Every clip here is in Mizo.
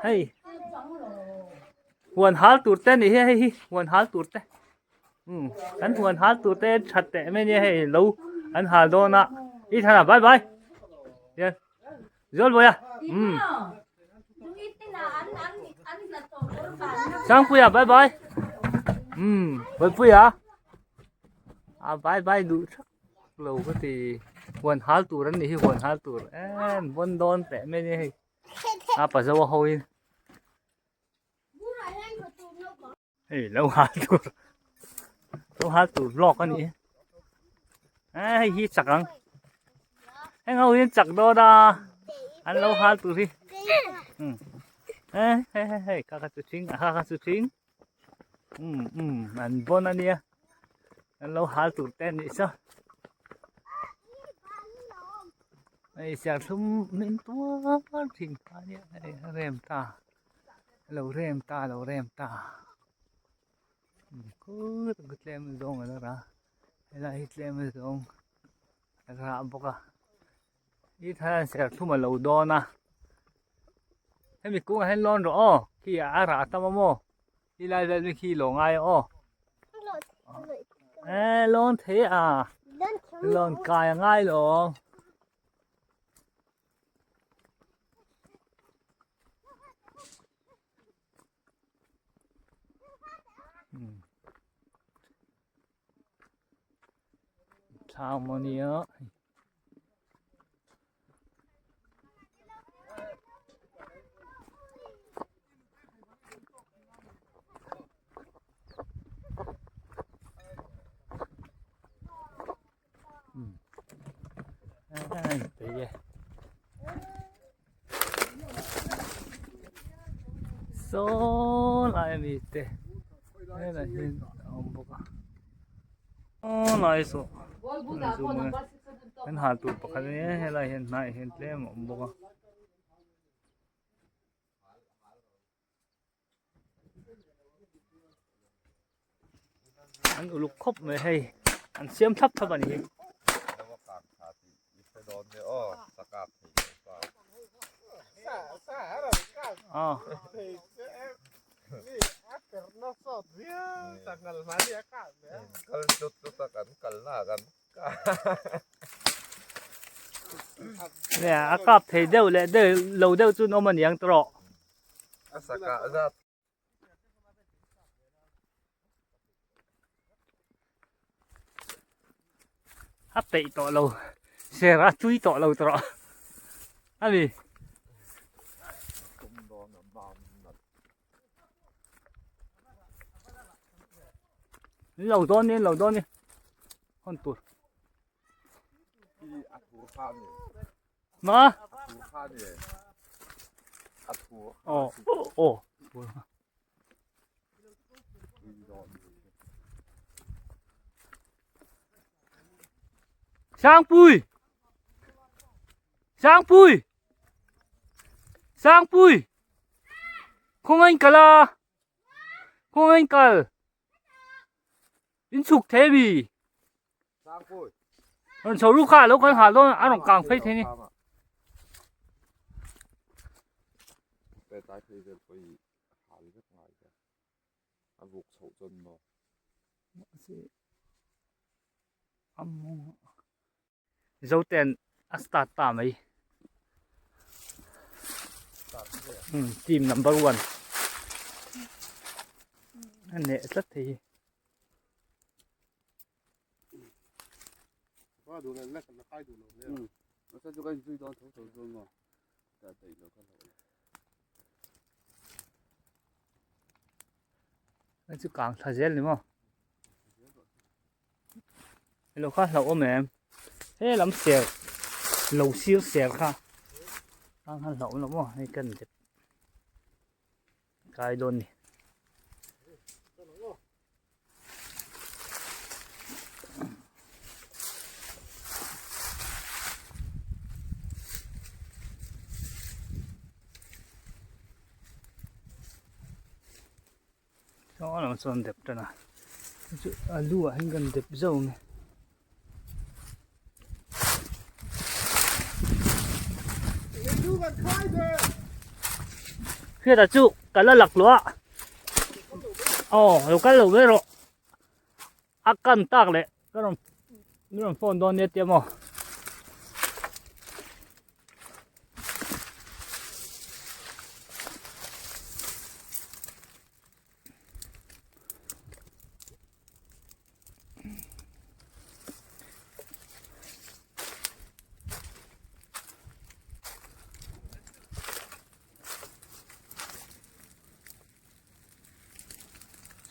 Hei huan hal tur te nih hi hei hi huan hal tur te um kan huan hal tur te that teh mai nia hei lo an hal dawn a i thana bye bye hian Zualbawi a um Sangpuia bye bye um Bawipuia a bye bye duh thak lo ka ti huan hal tur an nih hi huan hal tur em vawn dawn teh mai nia hei a pa zo a ho in hei lo hal tur lo hal tur vlog a ni e hei hi chak ang heng ho hian chak dawn a an lo hal tur hi um e hei hei hei kha kha chu thing a kha kha chu thing um um an bawn a nia an lo hal tur te anih saw hei serthlum min tuar thin kha nia hei a rem ta lo rem ta lo rem ta khur ang tlem zawng a la ra helai hi tlem zawng a rah bawk a i thar serthlum a lo dawn a hemi kungah hian lawn rawh aw khi a rah tam a maw ti lai vel mi khi lo ngai aw e lawn thei a lawn kai a ngai lo Thau maw nia. Saw lai a mi te helai hian a awm bawk a saw lai saw an hal tur pakhat a nia helai hian hnaiah hian tlem a awm bawk a. An uluk khawp mai hei an siam thlap thlap a ni hi. A kap thei deuh leh deuh lo deuh chu an awm a niang tawh. A sakah zat. A peih tawh lo ser a tui tawh lo tawh a ni. Lo dawn ni lo dawn ni hawn tur. Ma? Ồ, ồ. Sangpui. Sangpui. Sangpui. Không anh kala. Không anh kal. In chhuk thei mi. Rawn chho ru kha lo kan hal dawn a rawn kang phei thei ni. Zoten a start ta mai. Team number 1. A neh tlat thei hi. Chu kang thla zel ni maw Hello kha hlauh awm em he lam ser lo sir ser kha ang han hlauh awm lo maw hei kan dep kai dawn ni. Saw lam chuan dep tan a chu a lu ah hian kan dep zauh ang e. Hriata chu ka la lak luah a. Aw lo kal lo ve rawh. A kan tak leh ka rawn min rawn phone dawn nia tia maw.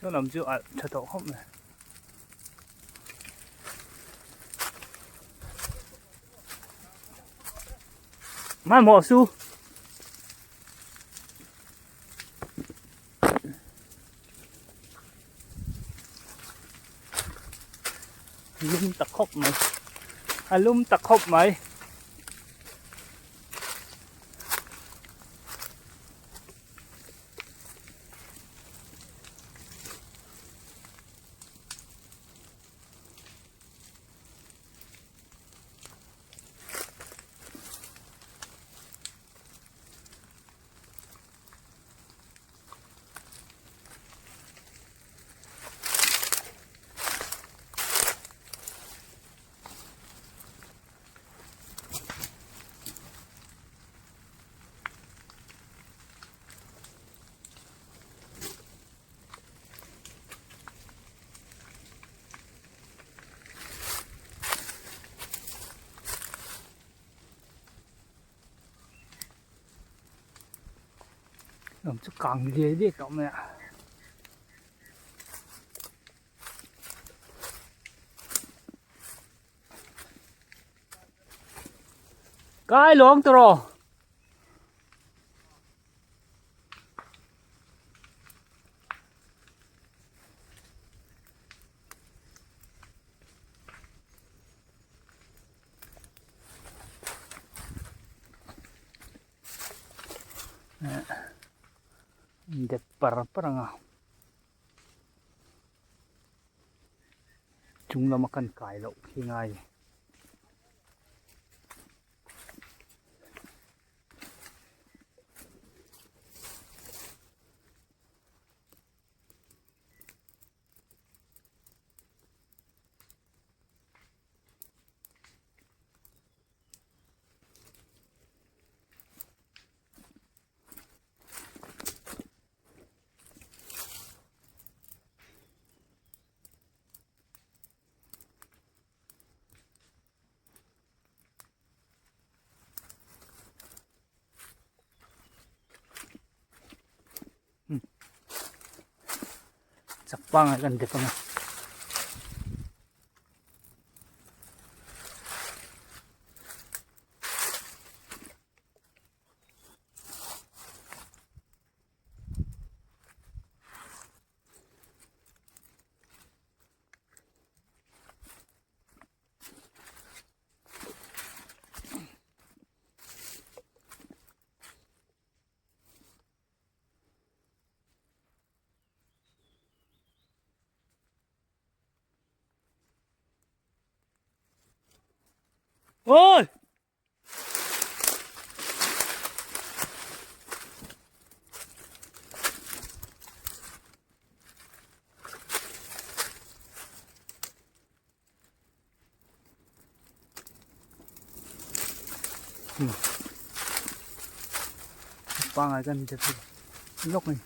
Saw lam chu alh tha tawh khawp mai. Hmanhmawh su. Lum ta khawp mai a lum ta khawp mai. Lam chu kang liai liai tawh mai a. Kai lawng tawh. Dep par par ang a chung lama kan kai loh khi ngai. Chak pangai kan dep anga. Ôi! Pangai kan dep lawk a ni.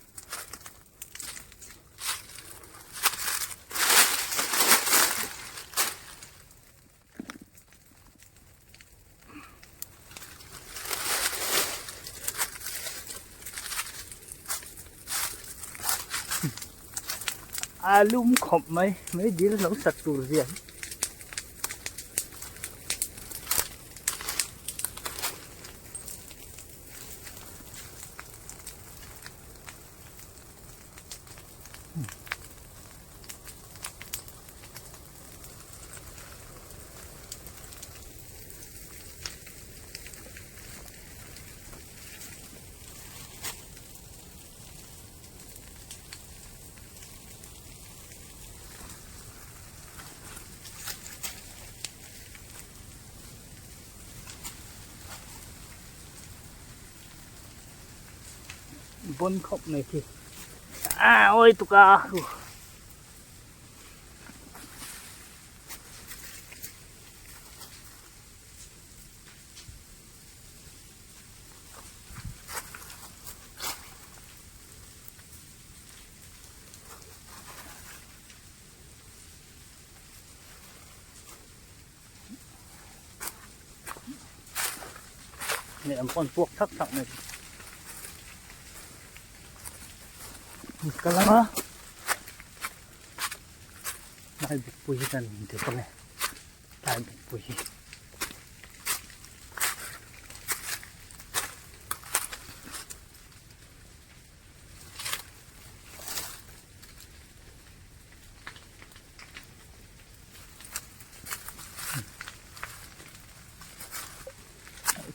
A lum khawp mai mai dil lo sat tur zia hi. Bon khawp mai khi. A awi tuk a. Leh an pawn puak thak thak mai ka lang a lai bukpui hi kan ti pang e lai bukpui hi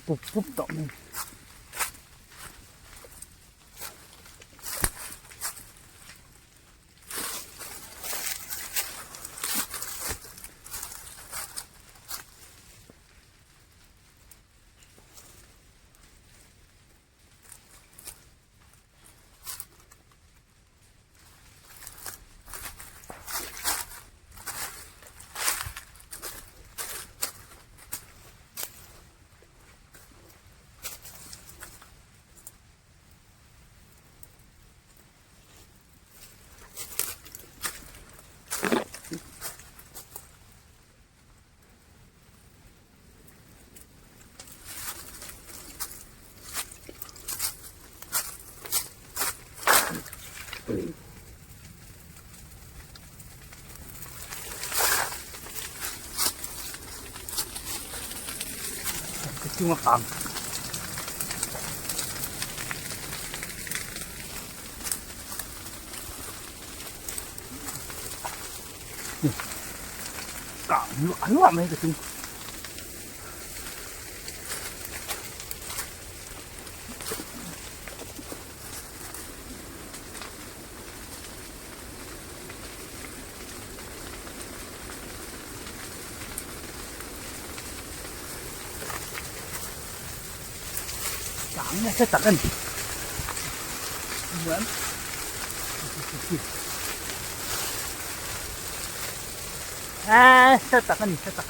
Pup pup tawh mai. Ka chunga kang. Kang luah luah mai ka chung. Kang nasa tak ani. Muan. Ah, sa tak ani, sa tak.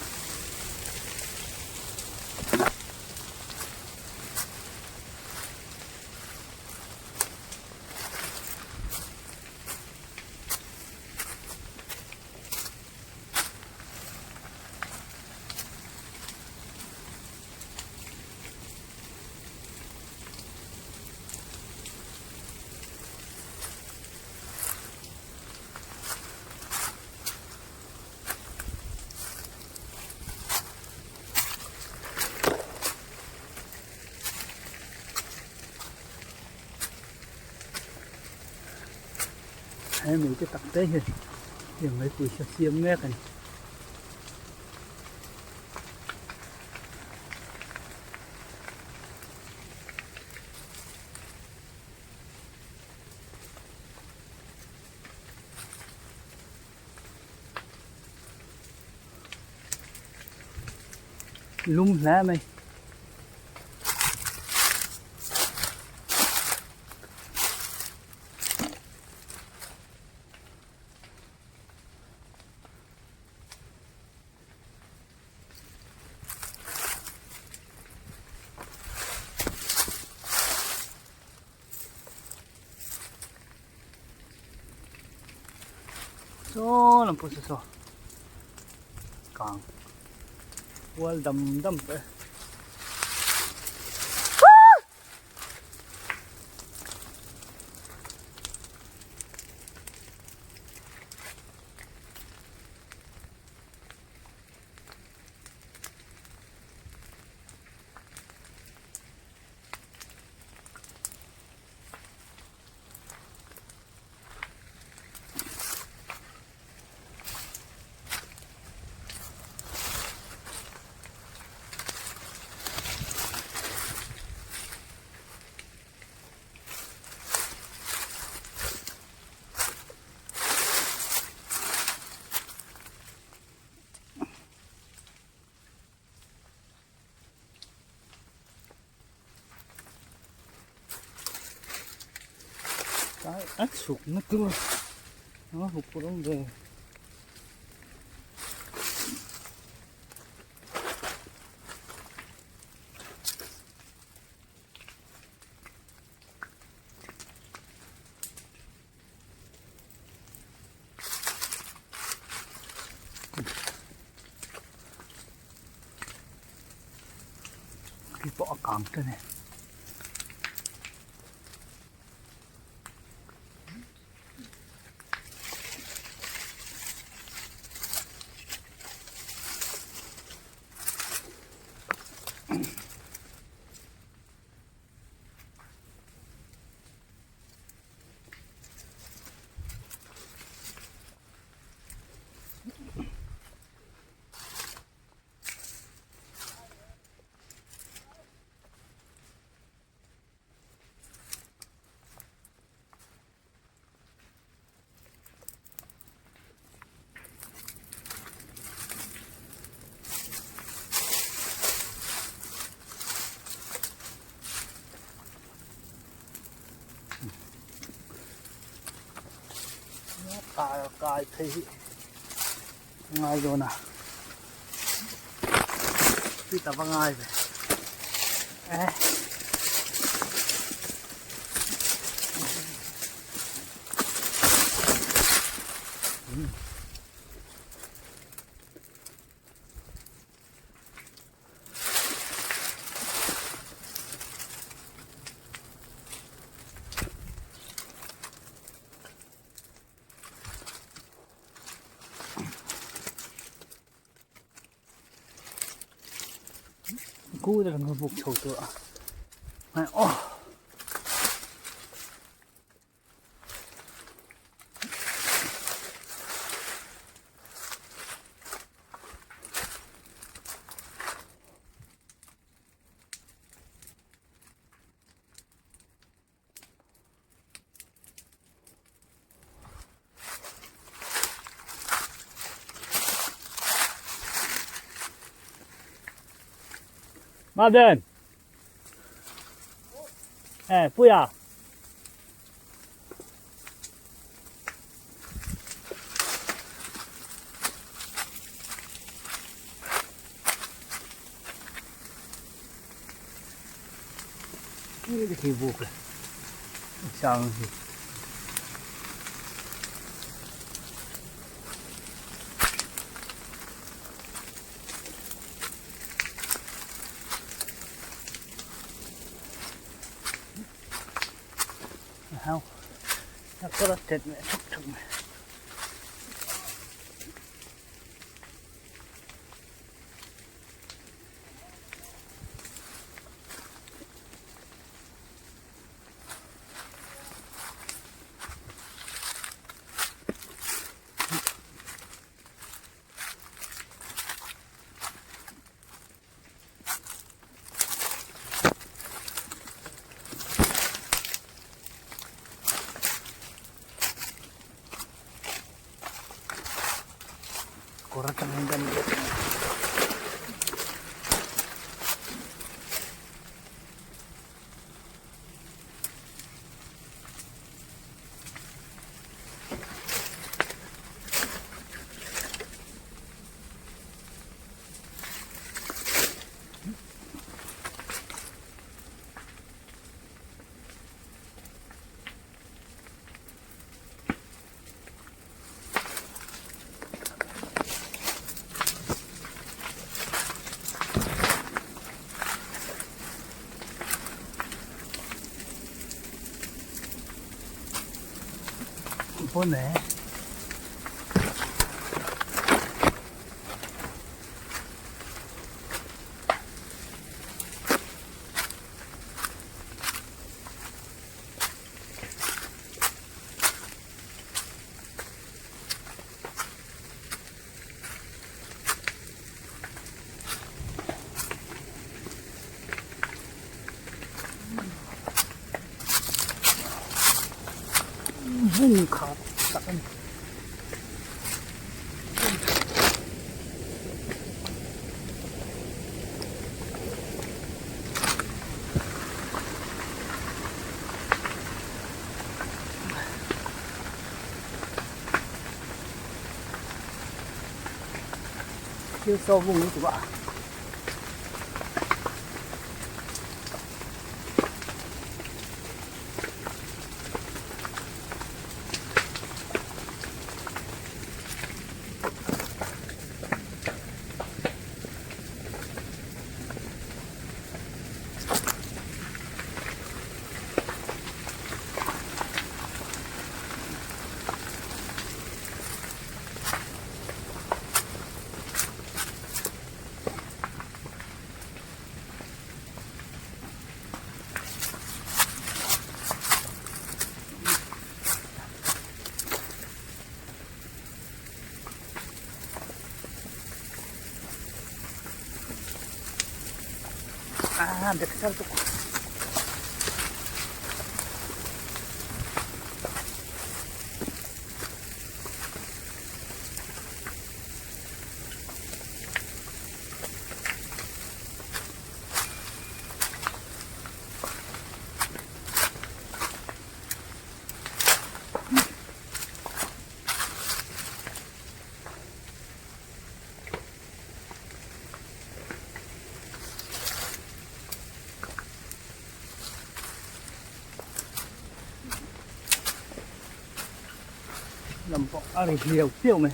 Hemi te tak te hian heng mai pawisa siam mek a ni. Lum hle mai. Saw lam pawh saw saw kang kual dam dam tawh e. Tlai a chhuk na tur a hmu pawh awm ve. Khi pawh a kang ta ni. Kai kai phei hi ngai dawn a chi ta va ngai ve eh Cú là người buộc chầu tựa này ô Martin Eh, Puia. Cái thì buộc rồi. Sang thì Hao. Nó có thịt mẹ thúc thúc mẹ. Kawr atang hian kan 보네. Vung khat tak a ni. Thil saw vung lutuk a. Ah, bekasar tu. Lam pawh a ri hliau hliau mai.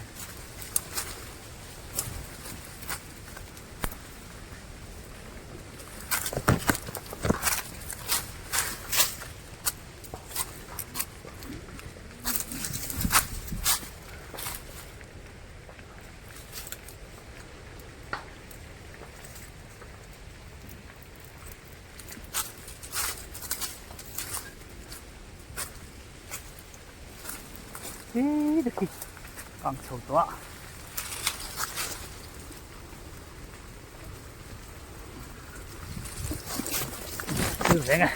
He te khi kang chho tawh a. Thil reng a.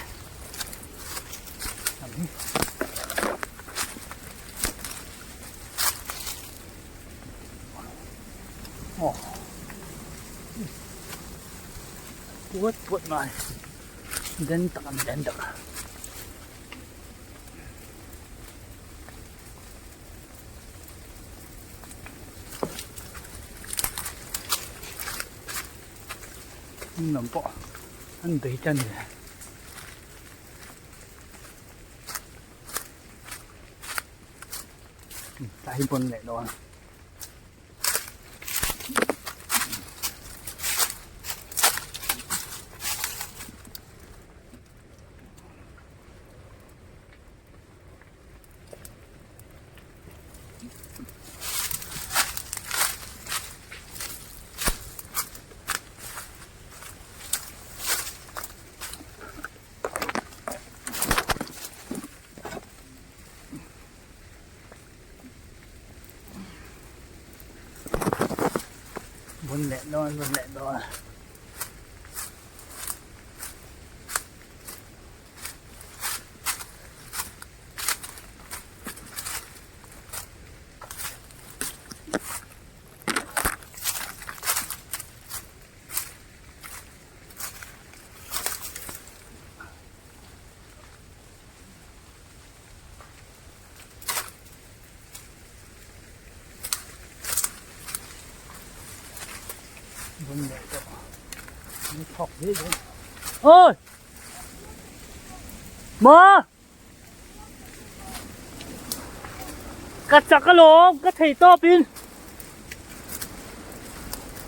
Aw puat puat mai den tak an den tak. Lam pawh an bei ta ni. Tlai pawn leh dawn. Vun leh dawn vun leh dawn. Ôi! Maw! Ka chak alawm, ka thei tawp in.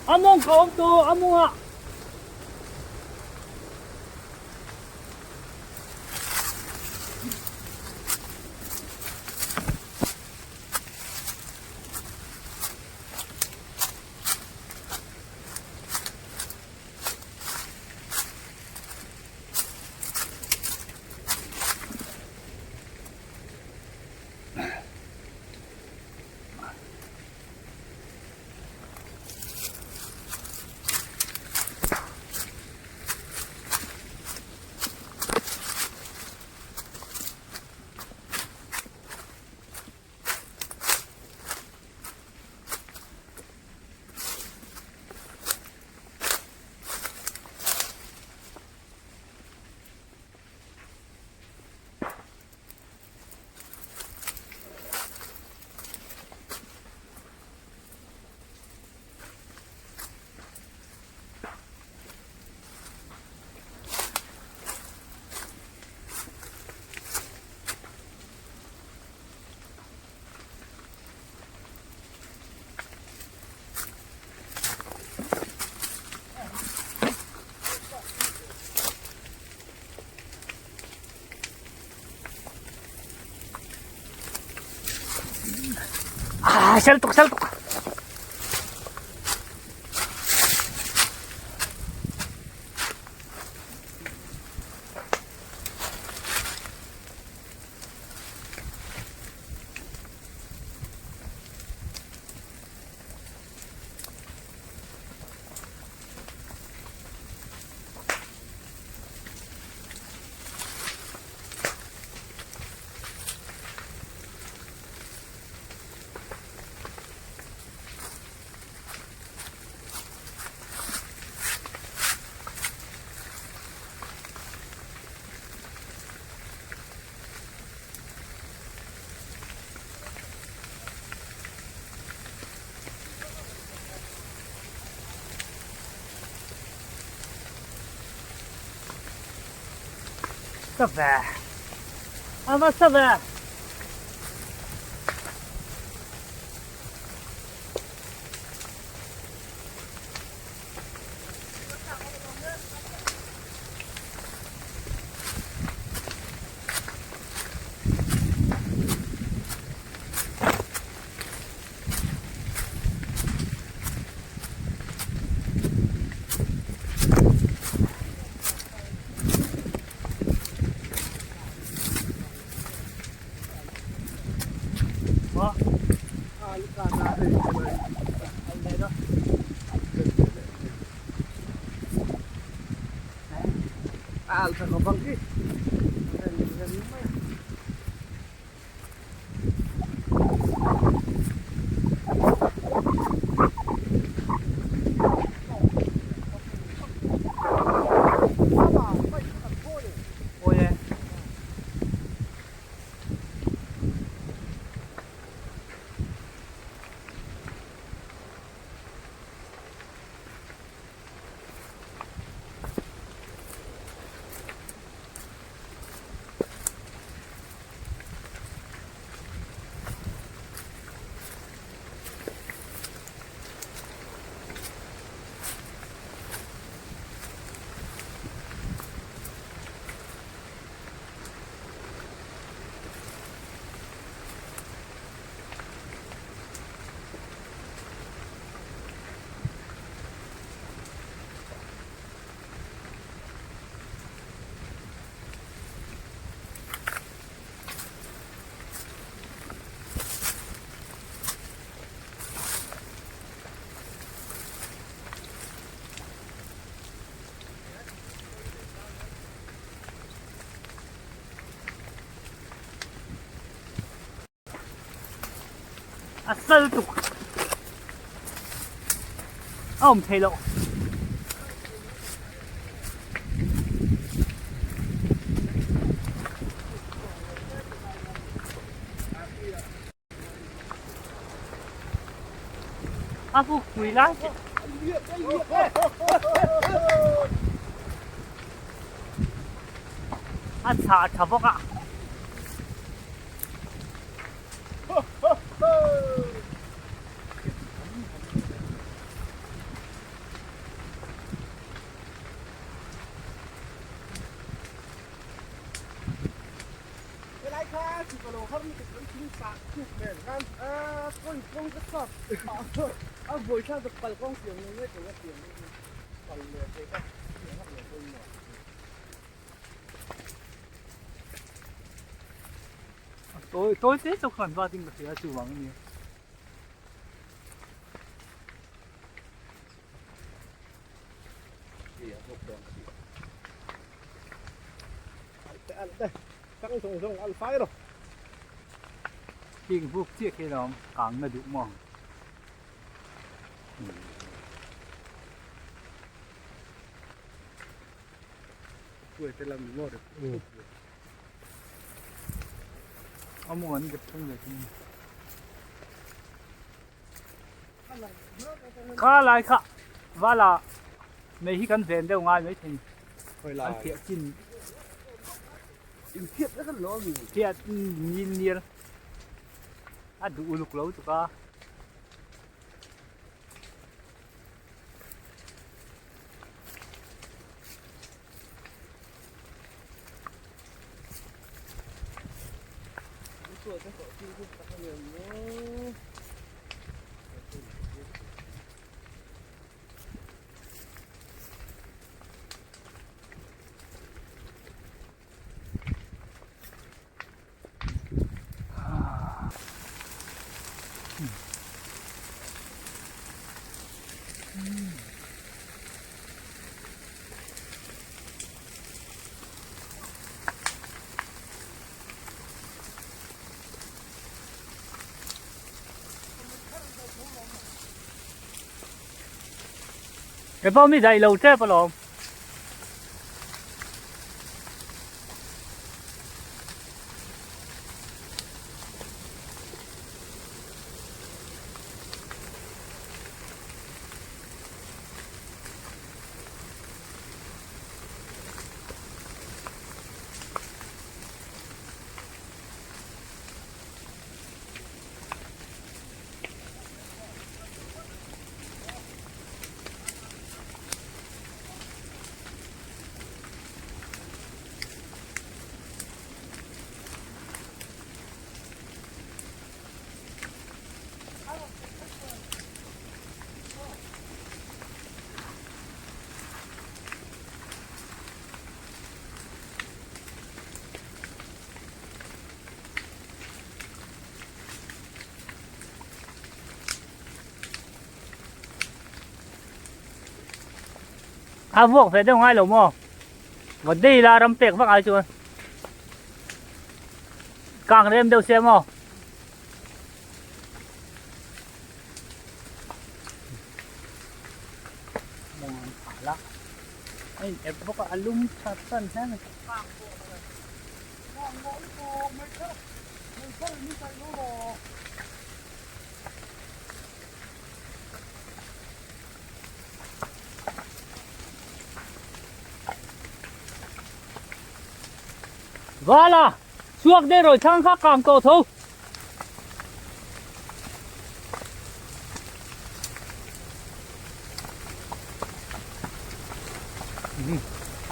A mawng ka awm tawh, a mawngah. Ah, sel tuk sel tuk. Sa ve. A va sa ve. A sal tuk. A awm thei lo. A puk pui lai che. A chah tha bawk a. Tôi tôi thế cho khoản va tin cái chủ vắng này. King buk chiah khi lawm kang na duh maw. A mawng an dep thung ve thung. Kha lai kha vala mei hi kan ven deuh ngai mai thei an phiah chin phiah nil nil a duh uluk lo tuk a. He pawh mi daih lo tep alawm. A vuak ve deuh ngai lo maw? Vawt dei ila ram pek vak ai chuan kang rem deuh se maw? Mawng an phah la. A in ep bawk a, a lum tha tan hle mai. Vala, chhuak deuh rawi thlang kha kang tawh tho.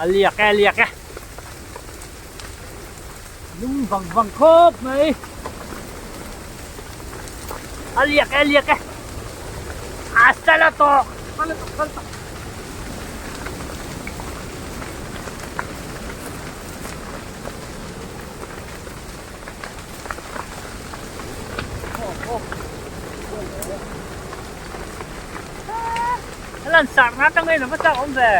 A liak e, a liak e. Lung vang vang khawp mai. A liak e, a liak e. A sala tawk. Sala tawk, sala tawk. Lan sar na tang ei na chak awm ve.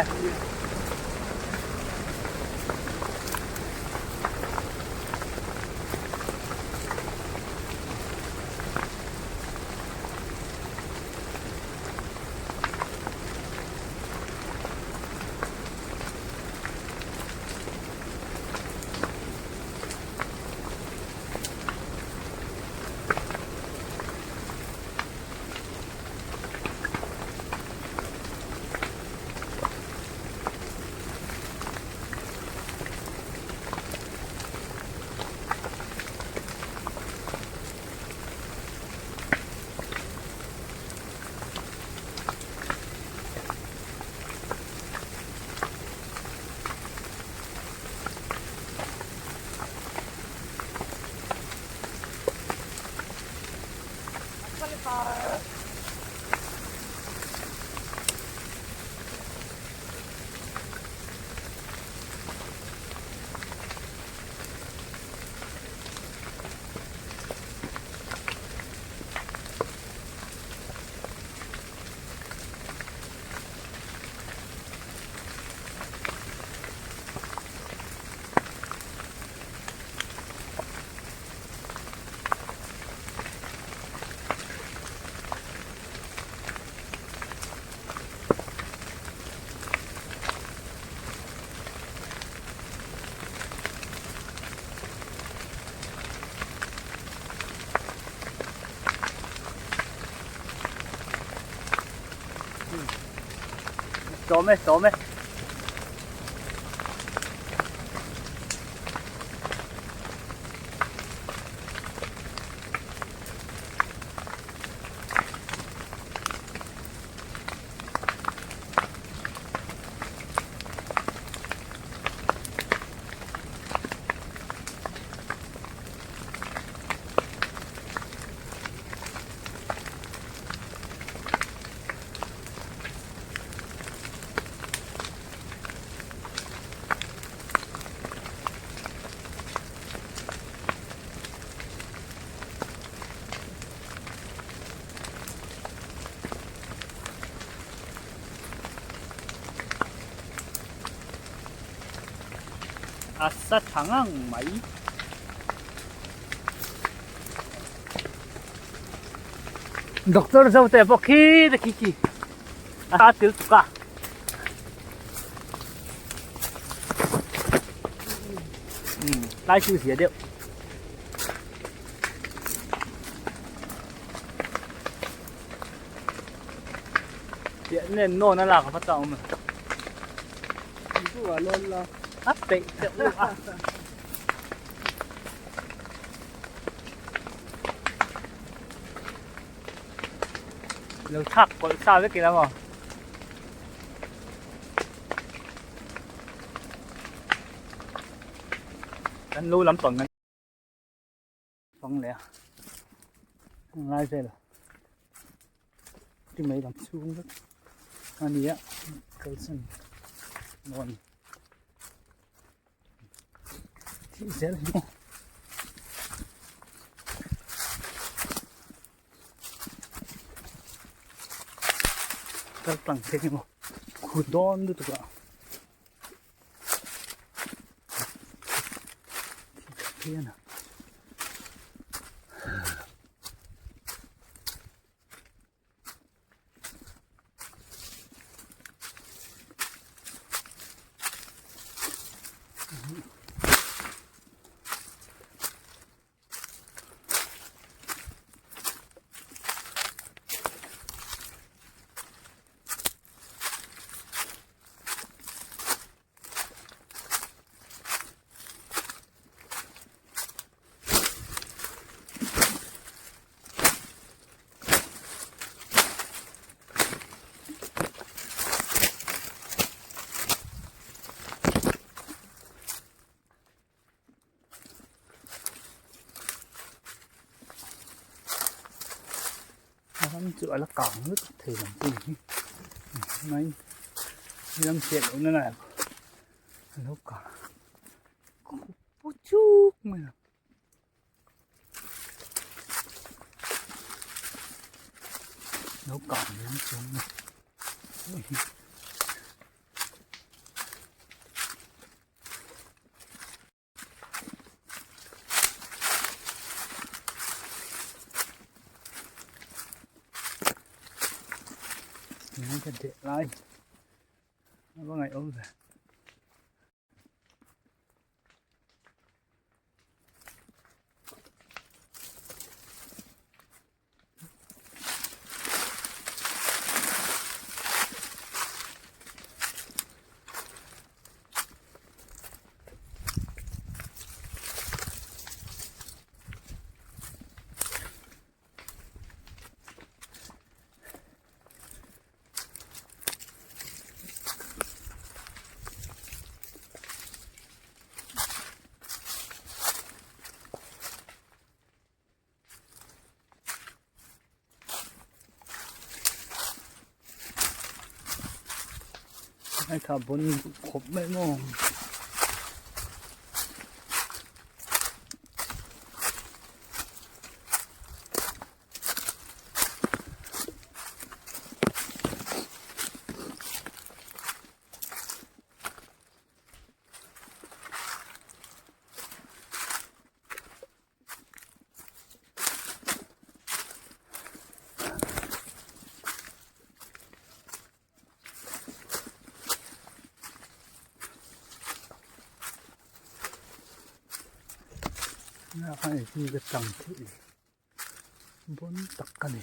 Chawm e, chawm e. A sa tha ngang mai. Doctor zo te pawh khi te khi khi a til tuk a. Tlai chu zia deuh. Piah nen nawn a lak a va chak awm a. A peih teuh luh a. Lo thak kawlh sa vek ila maw. Kan lo lampang kan pang leh a lai vel ti mai lam chhung vek a ni a kalsan nawn thih zel hi maw. Kal tlang phei hi maw khu dawn lutuk a. Phian a. Ram chu a la kang lutuk thei lo tih hi mai ram chhiat loh na lai a lo kang khup chuk mai a. Lo kang lam chuang a ni. Ngai ka deh lai a va ngaihawm ve. Ai tha bon khawp mai maw. Ka tang theih bon tak a ni.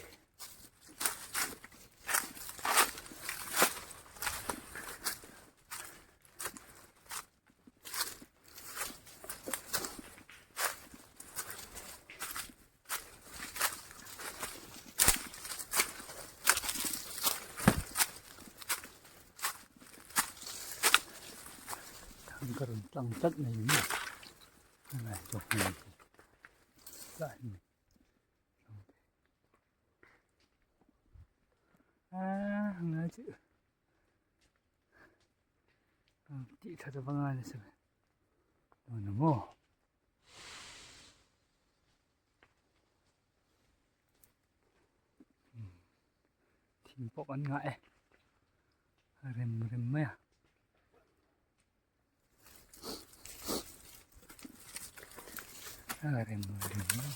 Ka rawn tlang tlat mai ni helai chu hmun tlai a ni a ngai chu tih that a va ngai nasa ve dawn ang aw. Thing pawh kan ngah e rem rem mai a. A rem rem mai a.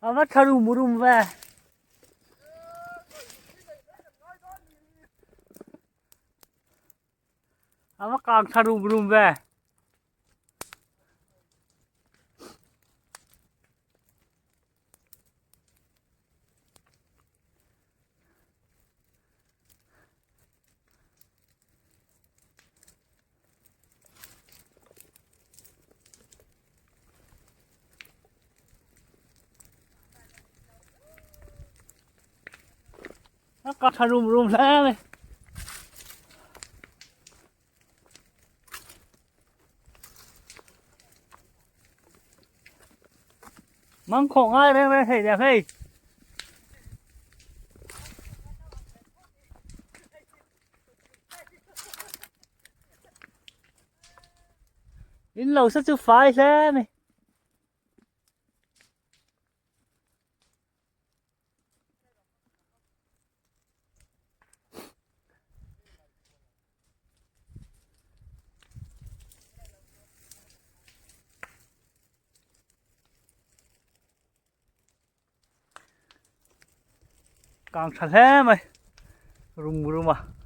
A va tha rum rum ve. A va kang tha rum rum ve. A kang tha rum rum hle mai. Măng khổ ngay reng reng thei đẹp hei. In lo sa chu fai hle mai. Kang tha hle mai. Rum rum a.